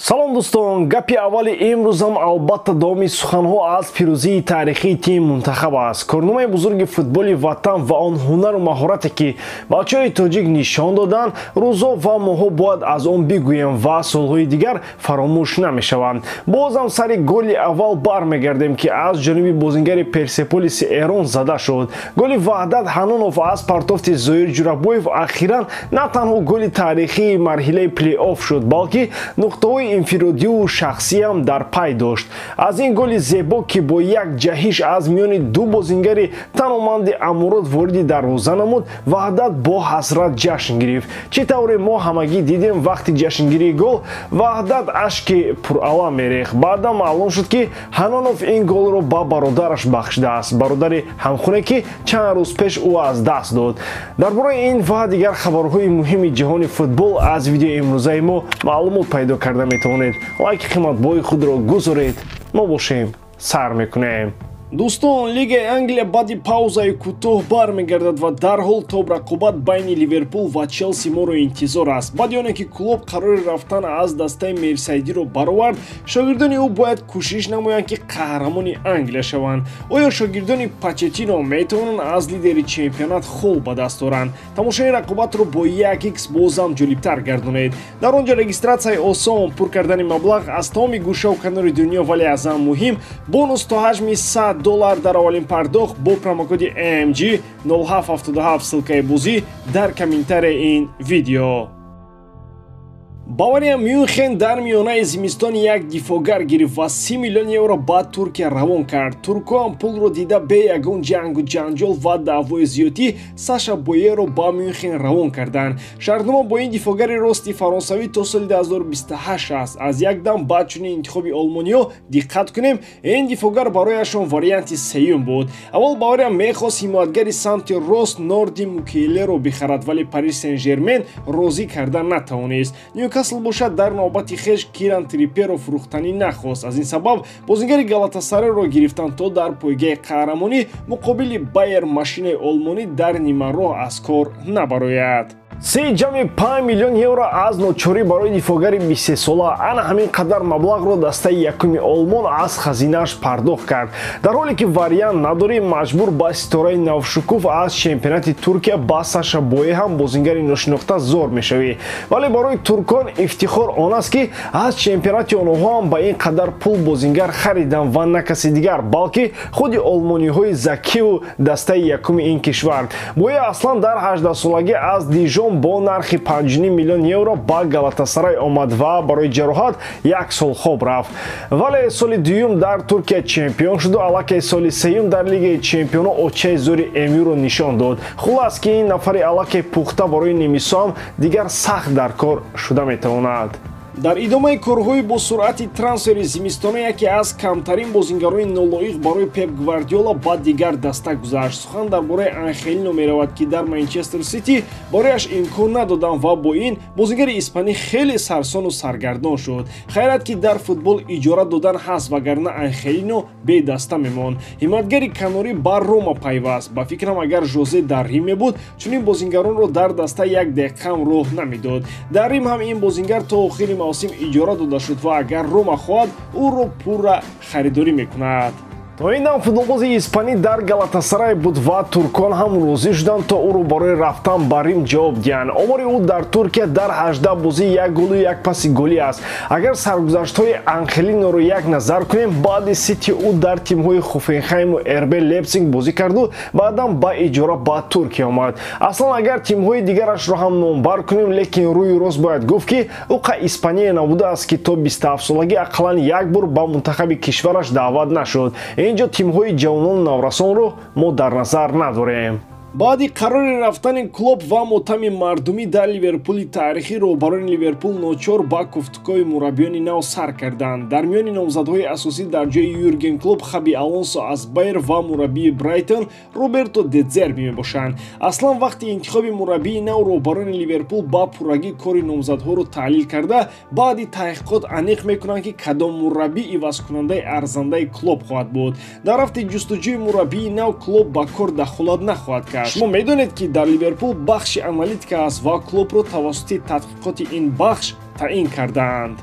Салом, дӯстон. Гапи аввали имрӯзам албатта давоми суханҳо аз пирӯзии таърихии тими мунтахаб аст. Корномаи бузурги футболи ватан ва он ҳунару маҳорате, ки бачаҳои тоҷик нишон доданд, рӯзо ва моҳҳо бояд аз он бигӯем ва солҳои дигар фаромӯш намешаванд. Бозам сари голи аввал бармегардем, ки аз ҷониби бозингари Персеполиси Эрон зада шуд. Голи Ваҳдат Ҳанонов аз партофти Зоир Ҷурабоев ахиран на танҳо голи таърихии марҳилаи плей-офф шуд, балки нуқтаҳои инфиродию шахсиам дар пай дошт. Аз ин голи зебо, ки бо як ҷаҳиш аз миёни ду бозингари таноманди Амурод вориди дарвоза намуд, Ваҳдат бо ҳасрат ҷашн гирифт. Чӣ тавре мо ҳамагӣ дидем, вақти ҷашнгирии гол Ваҳдат ашки пуралам мерехт. Баъдан маълум шуд, ки Ҳанонов ин голро ба бародараш бахшидааст, бародари ҳамхуне, ки чанд рӯз пеш ӯ аз даст дод. Дар бораи ин ва дигар хабарҳои муҳими ҷаҳони футбол аз видеои имрӯзаи мо маълумот пайдо карда метавонед. Лайки қиматбоҳои худро гузоред. Мо бошем, сар мекунем. Дӯстон, Лигаи Англия баъди паузаи кӯтоҳ бармегардад ва дарҳол тоб рақобат байни Ливерпул ва Челси моро интизор аст. Баъди оне ки Клоп қарори рафтан аз дастаи Мерсайдиро баровард, шогирдони ӯ бояд кӯшиш намоянд, ки қаҳрамони Англия шаванд. Оё шогирдони Почетино метавонанд аз лидери чемпионат хол ба даст оранд? Тамошои рақобатро бо 1x бозам ҷолибтар гардонед. Дар он ҷо регистратсияи осон, пур кардани маблағ аз тамоми гӯшаву канори дунё, вале аз ҳам муҳим бонус то ҳаҷми $100 дар аввалин пардохт бо промокоди AMG 0777. Ссылкаи бозӣ дар комментарияи ин видео. Бавария Мюнхен дар миёнаи зимистон як дифоъгар гирифт ва 30 миллион евро ба Туркия равон кард. Туркоам пулро дида, бе ягон ҷангу ҷанҷол ва даъвои зиёдӣ Саша Боеро ба Мюнхен равон карданд. Шартнома бо ин дифоъгари рости фаронсавӣ то соли 2028 аст. Аз як дам ба чунин интихоби олмониҳо диққат кунем, ин дифоъгар барояшон варианти сеюм буд. Аввал Бавария мехост ҳимоятгари самти рост Норди Мукелеро бихарад, вале Париж Сен Жермен розӣ карда натавонист. Ньюкасл бошад, дар навбати хеш Киран Триперо фурӯхтанӣ нахост. Аз ин сабаб бозингари Галатасарайро гирифтанд, то дар пойгаи қаҳрамонӣ муқобили Байер машинаи олмонӣ дар нимароҳ аз кор набарояд. 3,5 миллион евро аз ночорӣ барои дифоъгари 23-сола. Ана ҳамин қадар маблағро дастаи якуми Олмон аз хазинааш пардохт кард. Дар ҳоле ки вариант надорӣ, маҷбур ба ситораи навшукуф аз чемпионати Туркия, ба Саша Бое ҳам бозингари ношинохта, зор мешавӣ. Вале барои туркон ифтихор он аст, ки аз чемпионати онҳо ҳам ба ин қадар пул бозингар хариданд ва на каси дигар, балки худи олмониҳои закиву дастаи якуми ин кишвар. Бое аслан дар 18-солагӣ аз Дижон бо нархи 5 миллион евро ба Галатасарай омад ва барои ҷароҳат як сол хоб рафт, вале соли дуюм дар Туркия чемпион шуду аллакай соли сеюм дар Лигаи чемпионо очаи зӯри МЮро нишон дод. Хулас, ки ин нафари аллакай пухта барои немисоам дигар сахт дар кор шуда метавонад. Дар идомаи корҳои бо суръати трансфери зимистона яке аз камтарин бозингарони нолоиқ барои Пеп Гвардиола ба дигар даста гузашт. Сухан дар бораи Анхелино меравад, ки дар Манчестер Сити барояш имкон надоданд ва бо ин бозингари испанӣ хеле сарсону саргардон шуд. Хайрат, ки дар футбол иҷора додан ҳаст, вагарна Анхелино бедаста мемонд. Ҳимоятгари канорӣ ба Рома пайваст. Ба фикрам, агар Жозе дар Рим мебуд, чунин бозингаронро дар даста як дақиқаам роҳ намедод. Дар Рим ҳам ин бозингар то охири мавсим иҷора дода шуд ва агар Рома хоҳад, ӯро пурра харидорӣ мекунад. То ин дам футболбози испанӣ дар Галатасарай буд ва туркон ҳам розӣ шуданд, то ӯро барои рафтан ба Рим ҷавоб диҳанд. Омори ӯ дар Туркия дар 18 бозӣ як голу як паси голӣ аст. Агар саргузаштҳои Анхелиноро як назар кунем, баъди Сити ӯ дар тимҳои Хофенхайму РБ Лейпсиг бозӣ карду баъдан ба иҷора ба Туркия омад. Аслан, агар тимҳои дигарашро ҳам номбар кунем, лекин рӯи рост бояд гуфт, ки ӯ қа испания набудааст, ки то 27-солагӣ ақаллан як бор ба мунтахаби кишвараш даъват нашуд. Инҷо тимҳои ҷавонону наврасонро мо дар назар надорем. Баъди қарори рафтани Клоп ва мотами мардумӣ дар Ливерпули таърихӣ, роҳбарони Ливерпул ночор ба куфтукои мураббиёни нав сар карданд. Дар миёни номзадҳои асосӣ дар ҷои Юрген Клоп Хаби Алонсо аз Байер ва мураббии Брайтон Роберто Дедзерби мебошанд. Аслан, вақти интихоби мураббии нав роҳбарони Ливерпул ба пуррагӣ кори номзадҳоро таҳлил карда, баъди таҳқиқот аниқ мекунанд, ки кадом мураббӣ ивазкунандаи арзандаи Клоп хоҳад буд. Дар рафти ҷустуҷӯи мураббии нав Клоп ба кор дахолат нахоҳад кард. Шумо медонед, ки дар Ливерпул бахши аналитика аст ва Клопро тавассути тадқиқоти ин бахш таъин кардаанд.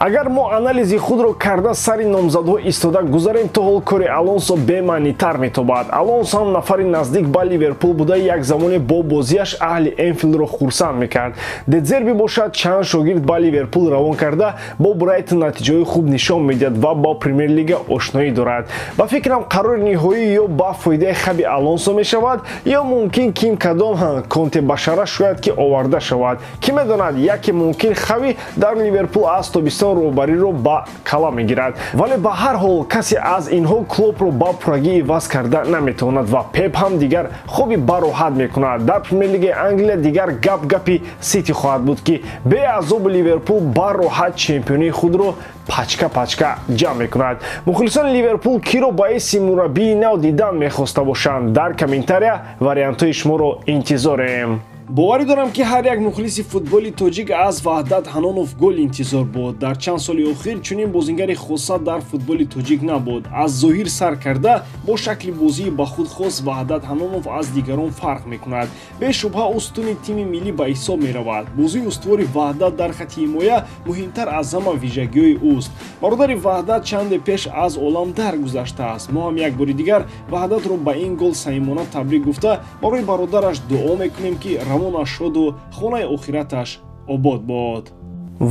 Агар мо анализи худро карда сари номзадҳо истода гузарем, то ҳол кори Алонсо бемаънитар метобад. Алонсо ҳам нафари наздик ба Ливерпул буда, як замоне бо бозиаш аҳли Энфилдро хурсанд мекард. Дедзерби бошад, чанд шогирд ба Ливерпул равон карда, бо Брайтон натиҷаҳои хуб нишон медиҳад ва бо Премер-лига ошноӣ дорад. Ба фикрам, қарори ниҳоӣ ё ба фоидаи Хаби Алонсо мешавад, ё мумкин ким кадом Конте башара шояд ки оварда шавад. Кӣ медонад, яке мумкин Хави дар Ливерпул аз тобистон роҳбариро ба кала мегирад. Вале ба ҳар ҳол касе аз инҳо Клопро ба пуррагӣ иваз карда наметавонад ва Пеп ҳам дигар хоби бароҳат мекунад. Дар Премер-лигаи Англия дигар гап-гапи Сити хоҳад буд, ки беазоби Ливерпул бароҳат чемпионии худро пачка-пачка ҷамъ мекунад. Мухлисони Ливерпул киро ба ҳайси мураббии нав дидан мехоста бошанд? Дар комментария вариантҳои шуморо интизорем. Боварӣ дорам, ки ҳар як мухлиси футболи тоҷик аз Ваҳдат Ҳанонов гол интизор буд. Дар чанд соли охир чунин бозингари хоса дар футболи тоҷик набуд. Аз зоҳир сар карда бо шакли бозии ба худ хос Ваҳдат Ҳанонов аз дигарон фарқ мекунад. Бешубҳа, ӯ сутуни тими миллӣ ба ҳисоб меравад. Бозии устувори Ваҳдат дар хати ҳимоя муҳимтар аз ҳама вижагиҳои ӯст. Бародари Ваҳдат чанде пеш аз олам даргузаштааст. Мо ҳам як бори дигар Ваҳдатро ба ин гол самимона табрик гуфта, барои бародараш дуо мекунем, ки равонаш шоду хонаи охираташ обод бод.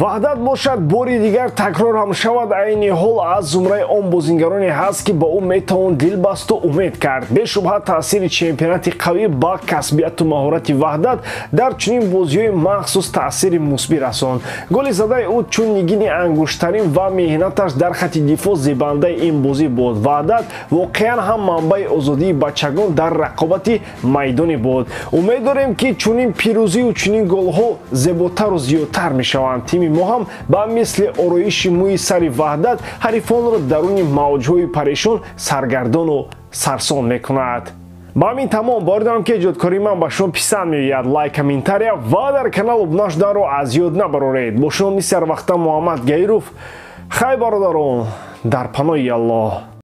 Ваҳдат бошад, бори дигар такрор ҳам шавад, айни ҳол аз зумраи он бозингароне ҳаст, ки ба ӯ метавон дилбасту умед кард. Бешубҳа, таъсири чемпионати қавӣ ба касбияту маҳорати Ваҳдат дар чунин бозиҳои махсус таъсири мусбӣ расонд. Голи задаи ӯ чун нигини ангуштарин ва меҳнаташ дар хати дифоъ зебандаи ин бозӣ буд. Ваҳдат воқеан ҳам манбаи озодии бачагон дар рақобати майдонӣ буд. Умед дорем, ки чунин пирӯзию чунин голҳо зеботару зиёдтар мешаванд. Тими мо ҳам ба мисли ороиши мӯи сари Ваҳдат ҳарифонро даруни мавҷҳои парешон саргардону сарсон мекунад. Ба ҳамин тамом. Бовар дорам, ки эҷодкории ман ба шумо писанд меояд. Лайк, комментария ва дар канал обуна шуданро аз ёд набароред. Бо шумо мисли ҳар вақта Муҳаммад Гаиров. Хай, бародарон, дар паноҳи Аллоҳ.